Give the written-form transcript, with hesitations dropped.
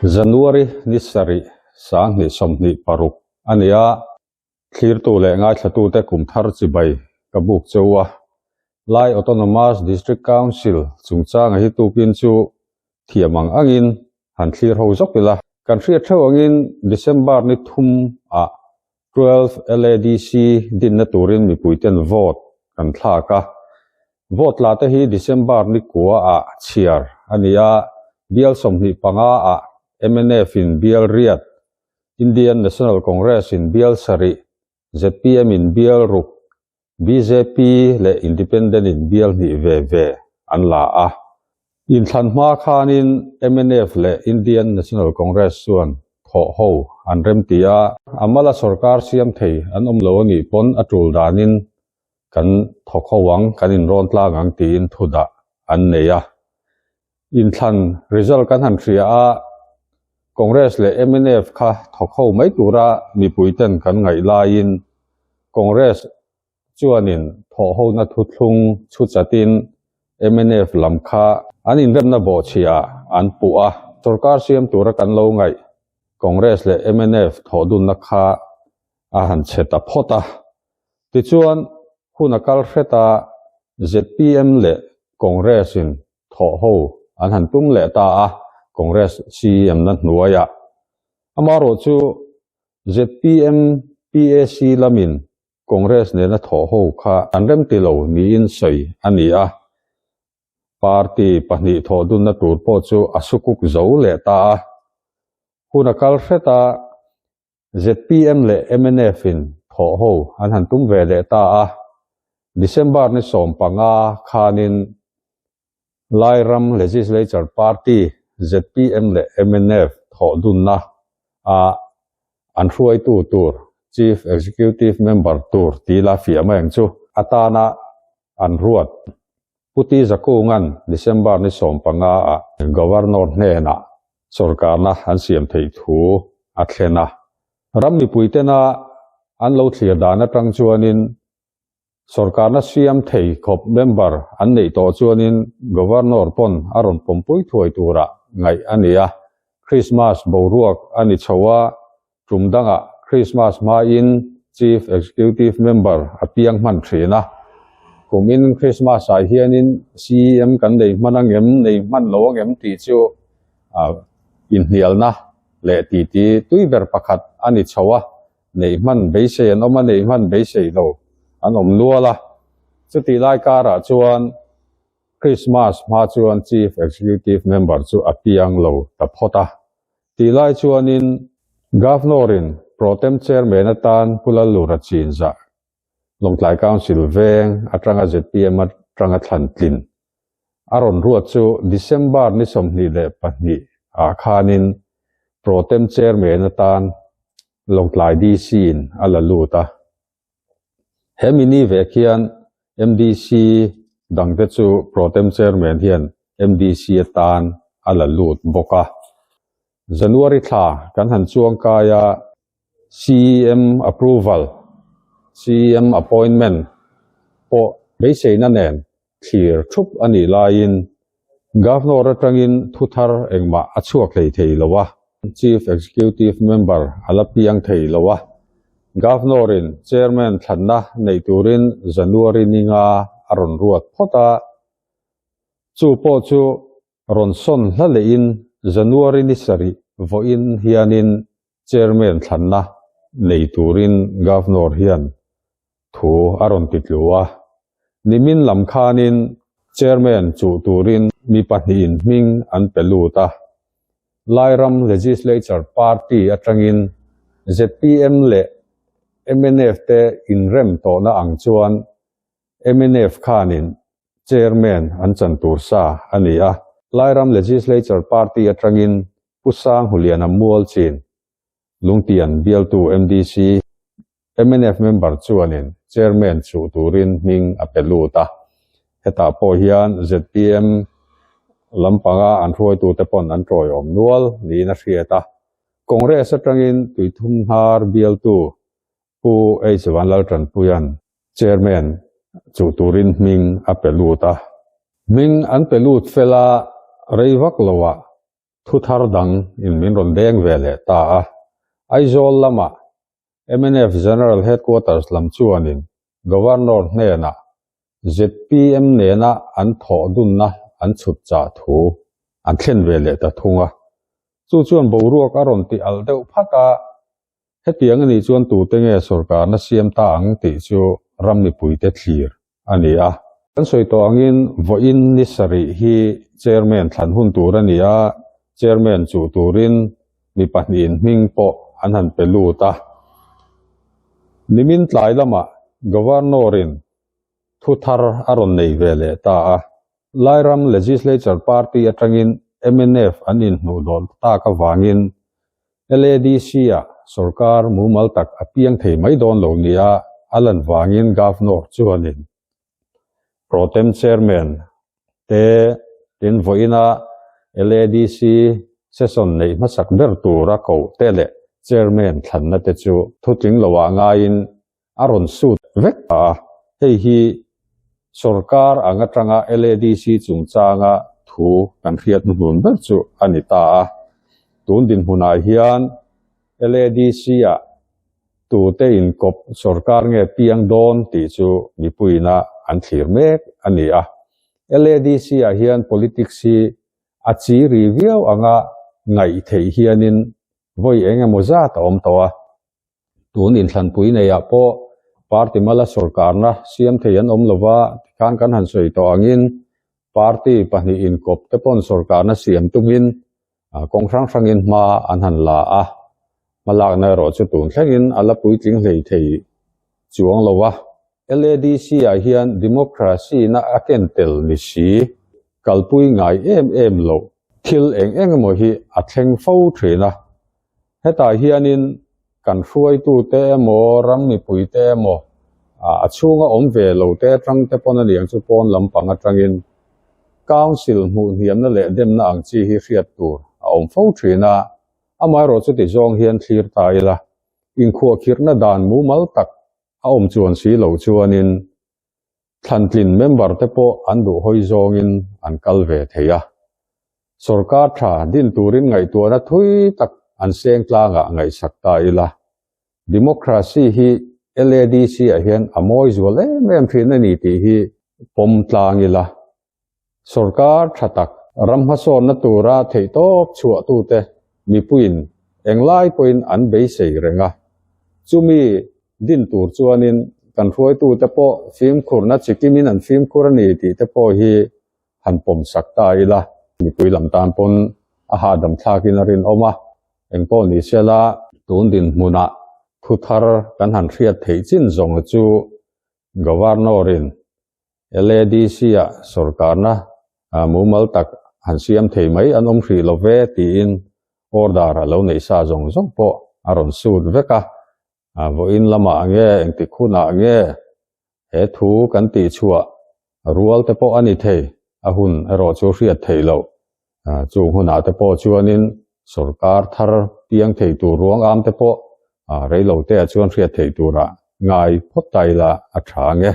January ni sarih 2026 a ni a, thlirtu leh ngaithlatute kum thar chibai ka buk cheu a. Lai Autonomous District Council chungchanga hi tukin chu thiam ang angin han thlir ho zawk ila. Kan hriat theuh angin December ni thum ah 12 LADC dinna turin mipuiten vote kan thlak a. Vote la te hi December ni kua ah chhiar a ni a, bial 25 ah mnf in bial riat, Indian National Congress in bial sarih, zpm in bial ruk, Bjp leh Independent in bial hnih ve ve an la a. Inthlan hma khanin mnf leh Indian National Congress chuan thawh ho an remti a. A mala sorkar siam thei an awm lo a nih pawn a tul danin kan thawk ho ang, kan inrawn tlang ang tiin thu dah an nei a. Inthlan result kan han hria a, Congress leh mnf kha thawk ho mai tura mipuiten kan ngaih laiin Congress chuanin thawh hona thuthlung chhu chatin mnf lam kha an inremna bawhchhiah an puh a. Sorkar siam tura kan lo ngaih Congress leh mnf thawh dunna kha a han chhe ta phawt a. Tichuan, hun a kal hret a, zpm leh Congress-in thawh ho an han tum leh ta a, Congress CM-na hnuaiah. Amaherawh chu zpm PAC lamin Congress nena thawh ho kha an remti lo niin sawi a ni a. Party pahnih thawh dunna tur pawh chu a sukuk zo leh ta a. Hun a kal hret a, Zpm leh mnf in thawh ho an han tum ve leh ta a, December ni 15 khanin Lairam Legislature Party zpm leh mnf thawh dunna a an hruaitu tur Chief Executive Member tur tih la fiah mai ang chu atana an ruat. Pu Ti Zakunga'n December ni 15 ah Governor hnenah sorkarna an siam theih thu a thlen a. Ram mipuitena an lo thlir dan atang chuanin sorkarna siam thei khawp member an neih tawh chuanin Governor pawn a rawn pawmpui thuai turah ngaih a ni a. Christmas boruak a ni chho a, tum dangah Christmas hmain Chief Executive Member a piang hman thin a. Kumin Christmas ah hianin CEM kan nei hman angem, nei hman lo angem tih chu inhnialna leh titi tui ber pakhat a ni chho a, neih hman beisei an awm a, neih hman beisei lo an awm nual a. Chutih lai karah chuan Christmas hma chuan Chief Executive Member chu a piang lo ta phawt a. Tih lai chuanin Governor-in Pro Tem Chairman atan Pu Lallura chinzah Lawngtlai Council veng atanga zpm atanga thlan tlin a rawn ruat chu December ni 22 ah khanin Pro Tem Chairman atan Lawngtlai DC-in a la lut a. He mini ve khian MDC dangte chu Pro Tem Chairman hian MDC atan a la lut bawk a. January thla kan han chuang kai a, CEM approval, CEM appointment pawh beiseina nen thlir thup a nih laiin Governor atangin thu thar engmah a chhuak hlei thei lo a, Chief Executive Member a la piang thei lo a, Governor-in Chairman thlanna neih turin January ninga a rawn ruat phawt a, chu pawh chu rawn sawn hla lehin January ni sarih vawiin hianin Chairman thlanna nei turin Governor hian thu a rawn ti tlu a. Nimin lam khanin Chairman chuh turin mi pahnihin hming an pe lut a. Lairam Legislature Party atangin zpm leh mnf te inrem tawhna ang chuan mnf khanin Chairman an chan tur sa a ni a. Lairam Legislature Party atangin Pu Sanghuliana Mualchin Lungtian bialtu MDC mnf member chuanin Chairman chuh turin hming a pe lut a. Hetah pawh hian zpm lampanga an hruaitute pawn an tawiawm nual niin a hriat a. Congress atangin Tuithumhnar bialtu Pu H Vanlaltanpuia'n Chairman chuh turin hming a pe lut a. Hming an pe lut fel a, rei vak loah. Thu thar dang in min rawn deng ve leh ta a. Aizawl lama mnf General Headquarters lam chuanin Governor hnenah zpm nena an thawh dunna an chhut chah thu an thlen ve leh ta thung a. Chu chuan boruak a rawn ti alh deuh phat a, hetiang a nih chuan tute nge sorkarna siam ta ang tih chu ram mipuite thlir a ni a. Kan sawi tawh angin vawiin ni sarih hi Chairman thlan hun tur a ni a, Chairman chuh turin mi pahnihin hming pawh an han pe lut a. Nimin tlai lamah Governor-in thu thar a rawn nei ve leh ta a. Lairam Legislature Party atangin mnf an inhnuhdawlh tak avangin LADC-ah sorkar mumal tak a piang thei mai dawn lo nia a lan vangin Governor chuanin Protem Chairman te tin vawiina LADC session neih hmasak ber tura koh te leh Chairman thlanna te chu thutling loah ngaiin a rawn sut vek ta a, hei hi sorkar ang atanga LADC chungchanga thu kan hriat hnuhnun ber chu a ni ta a. Tun dinhmunah hian LADC-ah tute inkawp sorkar nge piang dawn tih chu mipuiina an thlir mek a ni a. LADC-ah hian politics hi a chi ri viau anga ngaih theih hianin vawi eng emaw zat a awm tawh a. Tun inthlanpui neiah pawh party mala sorkarna siam thei an awm lova, tikhan kan han sawi tawh angin party pahnih inkawp te pawn sorkarna siam tumin kawng hrang hrangin hma an han la a, hmalakna erawh chu tun thlengin a la puitling hlei thei chuang lo a. LADC ah hian democracy na a ken tel ni si, kalpui ngai em em loh thil eng eng emaw hi a thleng fo thin a. Hetah hianin kan hruaitute emaw, ram mipuite emaw, a chhunga awm ve lo te atang te pawn a niang chu pawn lampang atangin Council hmuh hniamna leh demna ang chi hi hriat tur a awm fo thin a, amaherawh chuti zawng hian thlir ta ila, inkhuahkhirhna dan mumal tak a awm chuan si loh chuanin Thlantlin member te pawh an duh hawi zawngin an kal ve thei a. Sorkar tha din turin ngaihtuahna thui tak an seng tlangah ngaihsak ta ila. Democracy hi LADC ah hian a mawi zual em em thin a ni tih hi pawm tlang ila. Sorkar tha tak ram hmasawnna tura theihtawp chhuahtute mipuiin englai pawhin an beisei reng a. Chumi din tur chuanin kan hruaitute pawh fimkhurna chikimin an fimkhur a ni tih te pawh hi han pawmsak ta ila. Mipui lam tan pawn a hahdam thlakin a rinawm a, engpawh ni sela tun dinhmunah thu thar kan han hriat theih chin zawng chu Governor-in LADC-ah sorkarna mumal tak han siam thei mai an awm hrih lo ve tiin order a lo neih sa zawng zawng pawh a rawn sut vek a. Vawiin lamah nge engtik hunah nge he thu kan tihchhuah rual te pawh a ni thei, a hun erawh chu hriat theih loh. Chung hunah te pawh chuanin sorkar thar piang thei tur ruang am te pawh reilo te ah chuan hriat theih turah ngai phawt ta ila a tha ang e.